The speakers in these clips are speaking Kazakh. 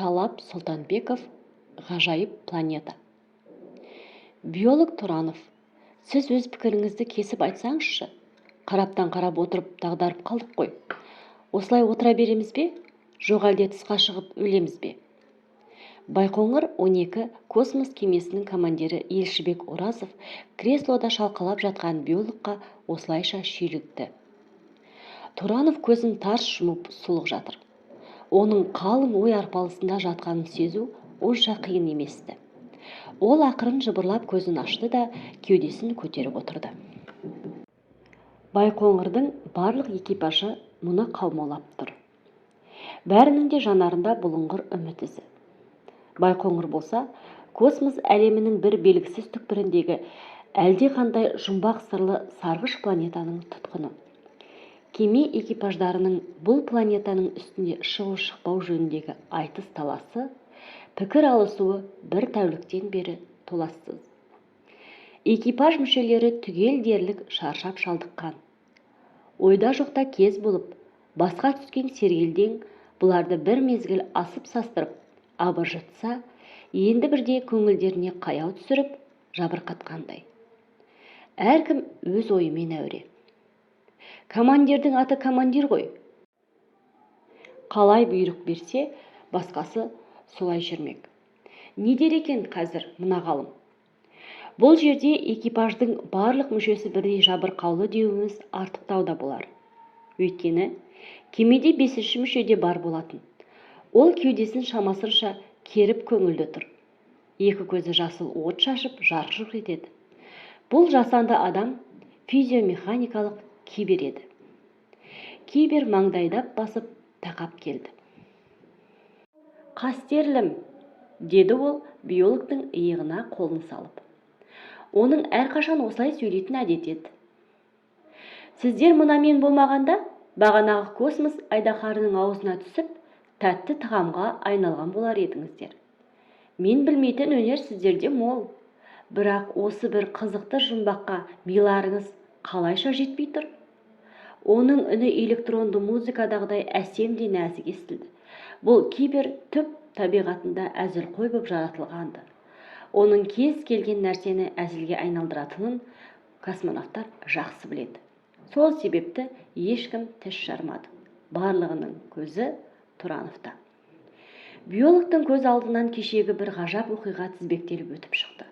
Талап Сұлтанбеков. «Ғажайып планета». Биолог Тұранов, сіз өз пікіріңізді кесіп айтсаңызшы. Қараптан қарап отырып дағдарып қалдық қой. Осылай отыра береміз бе, жоқ әлде тысқа шығып өлеміз бе? Байқоңыр 12 космос кемесінің командирі Елшібек Оразов креслода шалқалап жатқан биологқа осылайша шүйлікті. Тұранов көзін тарс жұмып, сұлық жатыр. Оның қалың ой арпалысында жатқанын сезу онша қиын емес-ті. Ол ақырын жыбырлап көзін ашты да, кеудесін көтеріп отырды. Байқоңырдың барлық экипажы мұны қаумалап тұр. Бәрінің де жанарында бұлыңғыр үміт ізі. Байқоңыр болса, космос әлемінің бір белгісіз түкпіріндегі әлдеқандай жұмбақ, сырлы сарғыш планетаның тұтқыны. Кеме экипаждарының бұл планетаның үстіне шығу-шықпау жөніндегі айтыс-таласы, пікір алысуы бір тәуліктен бері толассыз. Экипаж мүшелері түгел дерлік шаршап шалдыққан. Ойда жоқта кез болып басқа түскен сергелдең бұларды бір мезгіл асып састырып абыржытса, енді бірде көңілдеріне қаяу түсіріп жабырқатқандай. Әркім өз ойымен әуре. Командирдің аты командир ғой, қалай бұйрық берсе, басқасы солай жүрмек. Не дер екен қазір мына ғалым? Бұл жерде экипаждың барлық мүшесі бірдей жабырқаулы деуіміз артықтау да болар. Өйткені кемеде бесінші мүше де бар болатын. Ол кеудесін шамасынша керіп, көңілді тұр. Екі көзі жасыл от шашып, жарқ-жұрқ етеді. Бұл жасанды адам, физиомеханикалық кибер еді. Кибер маңдайдап басып тақап келді. «Қастерлім», – деді ол биологтың иығына қолын салып. Оның әрқашан осылай сөйлейтін әдеті еді. «Сіздер мына мен болмағанда, бағанағы космос айдаһарының аузына түсіп, тәтті тағамға айналған болар едіңіздер. Мен білмейтін өнер сіздерде мол, бірақ осы бір қызықты жұмбаққа миларыңыз қалайша жетпей тұр?» Оның үні электронды музыкадағыдай әсем де нәзік естілді. Бұл кибер түп табиғатында әзілқой боп жаратылған-ды. Оның кез келген нәрсені әзілге айналдыратынын космонавтар жақсы біледі. Сол себепті ешкім тіс жармады. Барлығының көзі Тұрановта. Биологтың көз алдынан кешегі бір ғажап оқиға тізбектеліп өтіп шықты.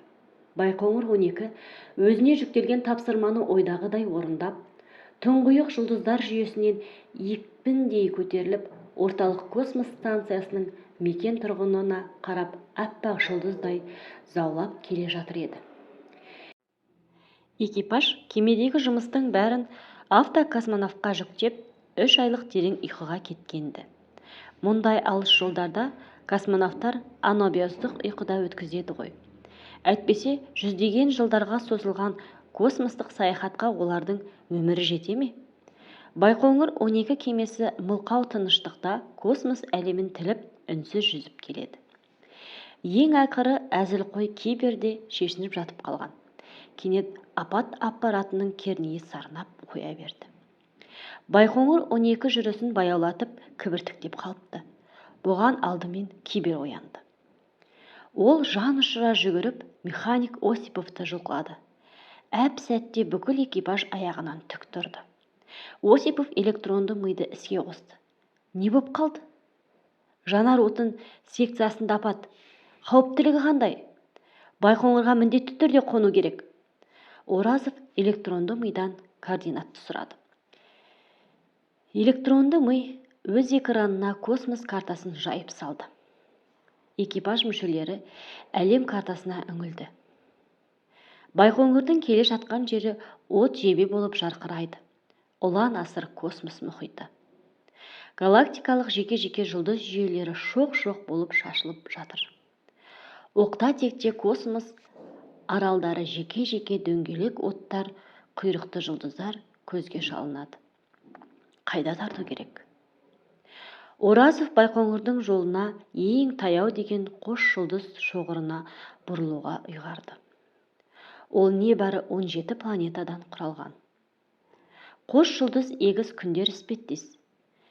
Байқоңыр 12 өзіне жүктелген тапсырманы ойдағыдай орындап, тұңғиық жұлдыздар жүйесінен екпіндей көтеріліп, орталық космос станциясының мекен тұрғынына қарап аппақ жұлдыздай заулап келе жатыр еді. Экипаж кемедегі жұмыстың бәрін автокосмонавтқа жүктеп, 3 айлық терең ұйқыға кеткен-ді. Мұндай алыс жолдарда космонавтар анабиоздық ұйқыда өткізеді ғой. Әйтпесе жүздеген жылдарға созылған космостық саяхатқа олардың өмірі жете ме? Байқоңыр 12 кемесі мылқау тыныштықта космос әлемін тіліп, үнсіз жүзіп келеді. Ең ақыры әзілқой кибер де шешініп жатып қалған. Кенет апат аппаратының кернейі сарнап қоя берді. Байқоңыр 12 жүрісін баяулатып, кібіртіктеп қалыпты. Бұған алдымен кибер оянды. Ол жан ұшыра жүгіріп, механик Осиповты жұлқылады. Әп сәтте бүкіл экипаж аяғынан тік тұрды. Осипов электронды миды іске қосты. «Не боп қалды?» «Жанар отын секциясында апат. Қауіптілігі қандай? Байқоңырға міндетті түрде қону керек». Оразов электронды мидан координатты сұрады. Электронды ми өз экранына космос картасын жайып салды. Экипаж мүшелері әлем картасына үңілді. Байқоңырдың келе жатқан жері от жебе болып жарқырайды. Ұлан асыр космос мұхиты. Галактикалық жеке-жеке жұлдыз жүйелері шоқ-шоқ болып шашылып жатыр. Оқта-текте космос аралдары, жеке-жеке дөңгелек оттар, құйрықты жұлдыздар көзге шалынады. Қайда тарту керек? Оразов Байқоңырдың жолына ең таяу деген қос жұлдыз шоғырына бұрылуға ұйғарды. Ол небәрі 17 планетадан құралған. Қос жұлдыз егіз күндер іспеттес.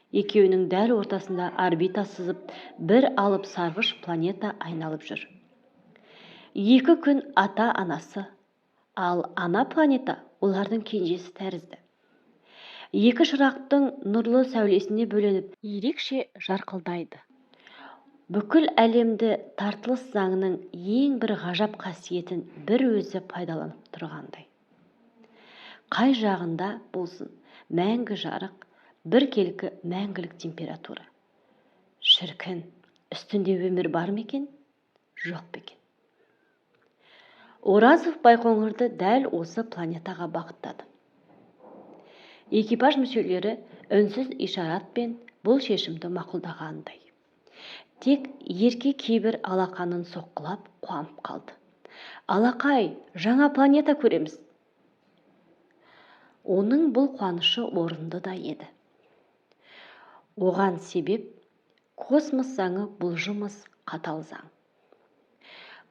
Екеуінің дәл ортасында орбита сызып, бір алып сарғыш планета айналып жүр. Екі күн ата-анасы, ал ана планета олардың кенжесі тәрізді. Екі шырақтың нұрлы сәулесіне бөленіп, ерекше жарқылдайды. Бүкіл әлемді тартылыс заңының ең бір ғажап қасиетін бір өзі пайдаланып тұрғандай. Қай жағында болсын, мәңгі жарық, біркелкі мәңгілік температура. Шіркін, үстінде өмір бар ма екен, жоқ па екен? Оразов Байқоңырды дәл осы планетаға бағыттады. Экипаж мүшелері үнсіз ишаратпен бұл шешімді мақұлдағандай. Тек Ерке кейбір алақанын соққылап қуанып қалды. Алақай, жаңа планета көреміз. Оның бұл қуанышы орынды да еді. Оған себеп космос заңы бұлжымас қатал заң.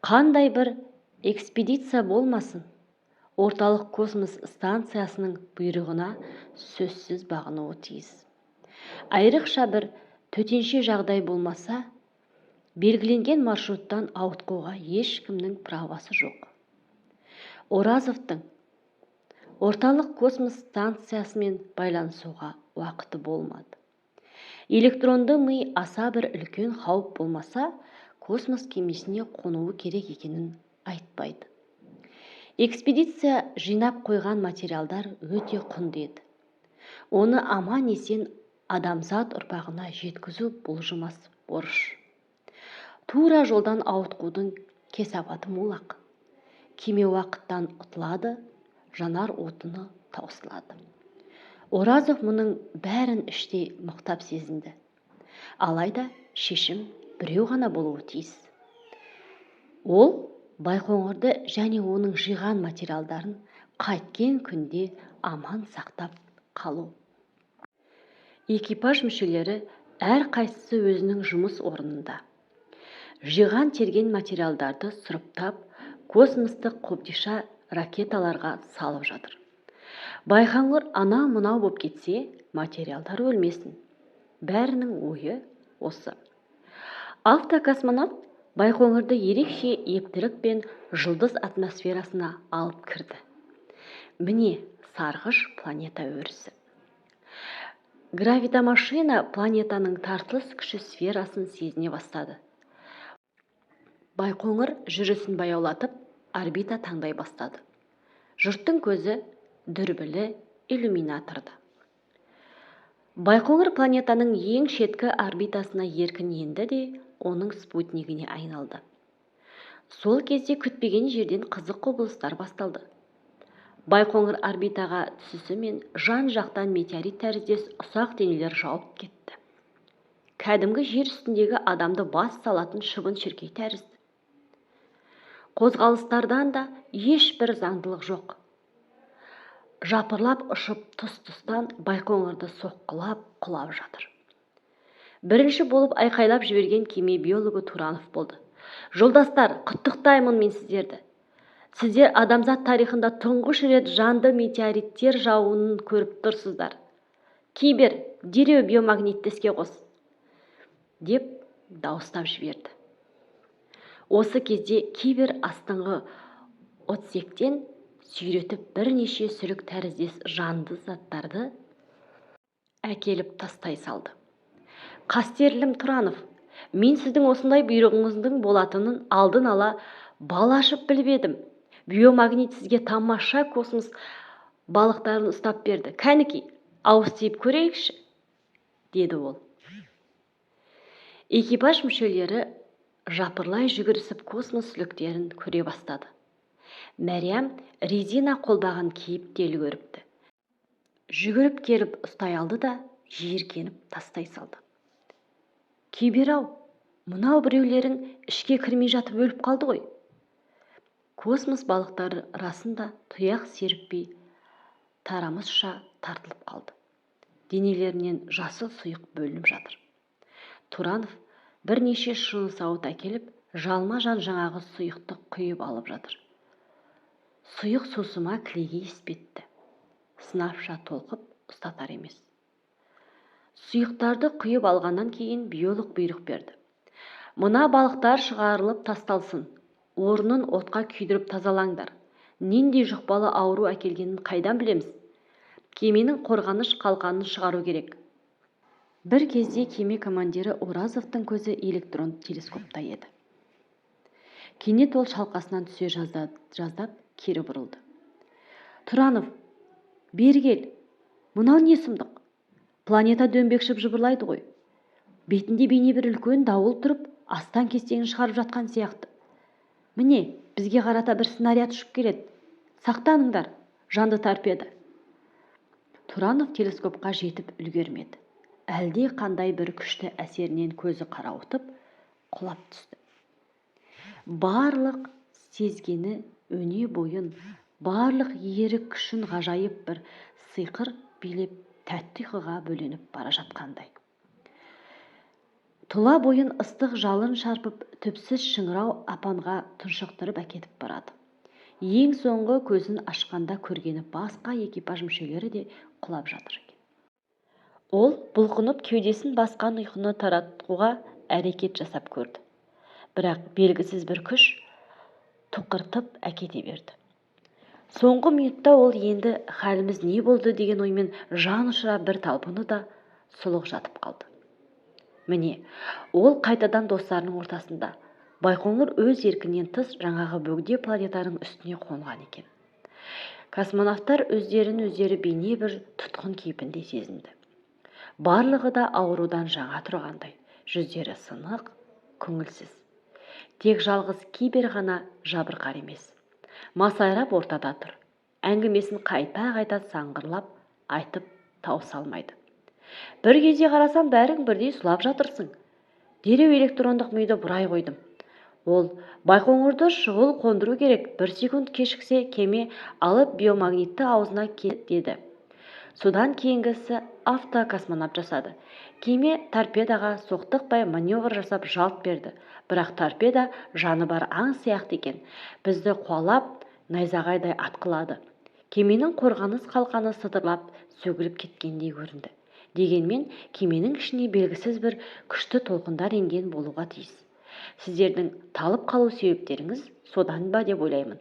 Қандай бір экспедиция болмасын, орталық космос станциясының бұйрығына сөзсіз бағынуы тиіс. Айрықша бір төтенше жағдай болмаса, белгіленген маршруттан ауытқуға ешкімнің правасы жоқ. Оразовтың орталық космос станциясымен байланысуға уақыты болмады. Электронды ми аса бір үлкен қауіп болмаса, космос кемесіне қонуы керек екенін айтпайды. Экспедиция жинап қойған материалдар өте құнды еді. Оны аман-есен адамзат ұрпағына жеткізу бұлжымас борыш. Тура жолдан ауытқудың кесапаты мол-ақ. Кеме уақыттан ұтылады, жанар отыны таусылады. Оразов мұның бәрін іштей мықтап сезінді. Алайда шешім біреу ғана болуы тиіс. Ол Байқоңырды және оның жиған материалдарын қайткен күнде аман сақтап қалу. Экипаж мүшелері әрқайсысы өзінің жұмыс орнында. Жиған терген материалдарды сұрыптап, космостық қобдиша ракеталарға салып жатыр. Байқоңыр анау-мынау боп кетсе, материалдар өлмесін. Бәрінің ойы осы. Автокосмонавт Байқоңырды ерекше ептілікпен жұлдыз атмосферасына алып кірді. Міне сарғыш планета өрісі. Гравитомашина планетаның тартылыс күші сферасын сезіне бастады. Байқоңыр жүрісін баяулатып, орбита таңдай бастады. Жұрттың көзі дүрбілі иллюминаторда. Байқоңыр планетаның ең шеткі орбитасына еркін енді де, оның спутнигіне айналды. Сол кезде күтпеген жерден қызық құбылыстар басталды. Байқоңыр орбитаға түсісімен жан-жақтан метеорит тәріздес ұсақ денелер жауып кетті. Кәдімгі жер үстіндегі адамды бас салатын шыбын-шіркей тәрізді. Қозғалыстардан да ешбір заңдылық жоқ. Жапырлап ұшып тұс-тұстан Байқоңырды соққылап құлап жатыр. Бірінші болып айқайлап жіберген кеме биологы Туранов болды. Жолдастар, құттықтаймын мен сіздерді. Сіздер адамзат тарихында тұңғыш рет жанды метеориттер жауынын көріп тұрсыздар. Кибер, дереу биомагнитті іске қос, деп дауыстап жіберді. Осы кезде Кибер астыңғы отсектен сүйретіп бірнеше сүлік тәріздес жанды заттарды әкеліп тастай салды. Қастерлім Тұранов, мен сіздің осындай бұйрығыңыздың болатынын алдын ала бал ашып біліп едім. Биомагнит сізге тамаша космос балықтарын ұстап берді. Кәнеки, ауыз тиіп көрейікші, деді ол. Экипаж мүшелері жапырлай жүгірісіп космос сүліктерін көре бастады. Мәриям резина қолбағын киіп те үлгеріпті. Жүгіріп келіп ұстай алды да, жиіркеніп тастай салды. Кибер-ау, мынау біреулерің ішке кірмей жатып өліп қалды ғой. Космос балықтары расында тұяқ серіппей тарамысша тартылып қалды. Денелерінен жасыл сұйық бөлініп жатыр. Туранов бірнеше шыны сауыт әкеліп, жалма-жан жаңағы сұйықты құйып алып жатыр. Сұйық сусыма кілегей іспетті. Сынапша толқып ұстатар емес. Сұйықтарды құйып алғаннан кейін биолог бұйрық берді. Мына балықтар шығарылып тасталсын, орнын отқа күйдіріп тазалаңдар. Нендей жұқпалы ауру әкелгенін қайдан білеміз? Кеменің қорғаныш қалқанын шығару керек. Бір кезде кеме командирі Оразовтың көзі электронды телескопта еді. Кенет ол шалқасынан түсе жаздап кері бұрылды. Тұранов, бері кел, мынау не сұмдық? Планета дөңбекшіп жыбырлайды ғой. Бетінде бейне бір үлкен дауыл тұрып, астан-кестеңін шығарып жатқан сияқты. Міне, бізге қарата бір снаряд ұшып келеді. Сақтаныңдар, жанды торпеда. Тұранов телескопқа жетіп үлгермеді. Әлде қандай бір күшті әсерінен көзі қарауытып, құлап түсті. Барлық сезгені өне бойын, барлық ерік күшін ғажайып бір сиқыр билеп, тәтті ұйқыға бөленіп бара жатқандай. Тұла бойын ыстық жалын шарпып, түпсіз шыңырау апанға тұншықтырып әкетіп барады. Ең соңғы көзін ашқанда көргені басқа экипаж мүшелері де құлап жатыр екен. Ол бұлқынып кеудесін басқан ұйқыны таратуға әрекет жасап көрді. Бірақ белгісіз бір күш тұқыртып әкете берді. Соңғы минутта ол енді халіміз не болды деген оймен жан ұшыра бір талпынды да сұлық жатып қалды. Міне, ол қайтадан достарының ортасында. Байқоңыр өз еркінен тыс жаңағы бөгде планетаның үстіне қонған екен. Космонавтар өздерін өздері бейне бір тұтқын кейпінде сезінді. Барлығы да аурудан жаңа тұрғандай, жүздері сынық, көңілсіз. Тек жалғыз Кибер ғана жабырқар емес. Масайрап ортада тұр. Әңгімесін қайта-қайта саңғырлап айтып тауыса алмайды. Бір кезде қарасам, бәрің бірдей сұлап жатырсың. Дереу электрондық миды бұрай қойдым. Ол Байқоңырды шұғыл қондыру керек, бір секунд кешіксе кеме алып биомагнитті аузына деді. Содан кейінгісі автокосмонавт жасады. Кеме торпедаға соқтықпай маневр жасап жалт берді. Бірақ торпеда жаны бар аң сияқты екен. Бізді қуалап, найзағайдай атқылады. Кеменің қорғаныс қалқаны сытырлап сөгіліп кеткендей көрінді. Дегенмен кеменің ішіне белгісіз бір күшті толқындар енген болуға тиіс. Сіздердің талып қалу себептеріңіз содан ба деп ойлаймын.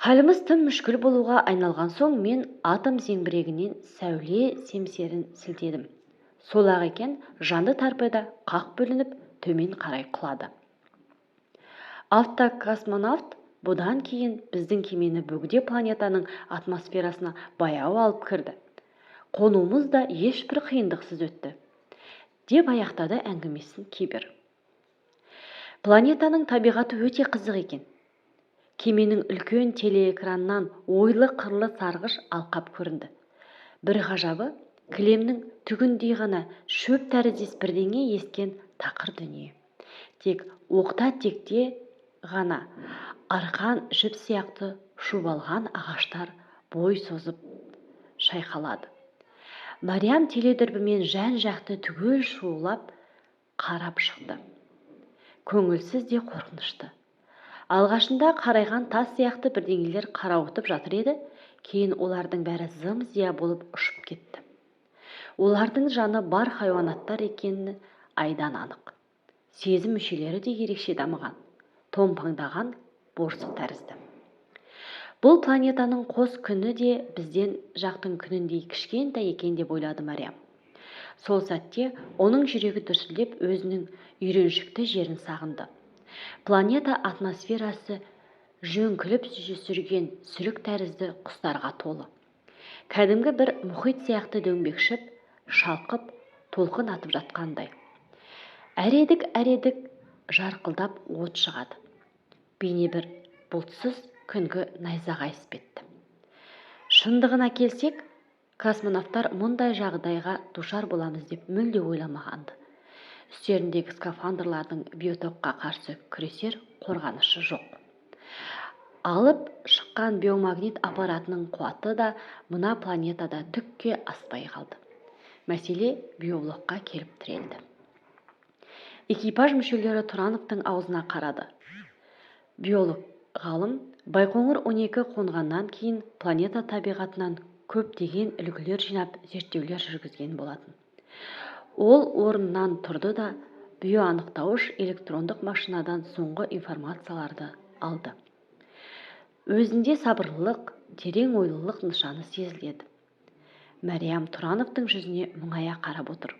Халіміз тым мүшкіл болуға айналған соң мен атом зеңбірегінен сәуле семсерін сілтедім. Сол-ақ екен, жанды торпеда қақ бөлініп, төмен қарай құлады. Автокосмонавт бұдан кейін біздің кемені бөгде планетаның атмосферасына баяу алып кірді. Қонуымыз да ешбір қиындықсыз өтті, деп аяқтады әңгімесін Кибер. Планетаның табиғаты өте қызық екен. Кеменің үлкен телеэкраннан ойлы-қырлы сарғыш алқап көрінді. Бір ғажабы, кілемнің түгіндей ғана шөп тәріздес бірдеңе ескен тақыр дүние. Тек оқта-текте ғана арқан жіп сияқты шұбалған ағаштар бой созып шайқалады. Мариям теледүрбімен жан-жақты түгел шулап қарап шықты. Көңілсіз де қорқынышты. Алғашында қарайған тас сияқты бірдеңелер қарауытып жатыр еді, кейін олардың бәрі зым-зия болып ұшып кетті. Олардың жаны бар хайуанаттар екені айдан анық. Сезім мүшелері де ерекше дамыған, томпаңдаған борсық тәрізді. Бұл планетаның қос күні де бізден жақтың күніндей кішкентай екен деп ойлады Мариям. Сол сәтте оның жүрегі дүрсілдеп өзінің үйреншікті жерін сағынды. Планета атмосферасы жөңкіліп сүрген сүлік тәрізді құстарға толы. Кәдімгі бір мұхит сияқты дөңбекшіп, шалқып, толқын атып жатқандай. Әредік-әредік жарқылдап от шығады. Бейне бір бұлтсыз күнгі найзағай іспетті. Шындығына келсек, космонавтар мұндай жағдайға душар боламыз деп мүлде ойламағанды. Үстеріндегі скафандрлардың биотокқа қарсы күресер қорғанышы жоқ. Алып шыққан биомагнит аппаратының қуаты да мына планетада түкке аспай қалды. Мәселе биоблокқа келіп тірелді. Экипаж мүшелері Тұрановтың аузына қарады. Биолог ғалым Байқоңыр 12 қонғаннан кейін планета табиғатынан Көптеген үлгілер жинап, зерттеулер жүргізген болатын. Ол орнынан тұрды да, биоанықтауыш электрондық машинадан соңғы информацияларды алды. Өзінде сабырлылық, терең ойлылық нышаны сезіледі. Мәриям Тұрановтың жүзіне мұңая қарап отыр.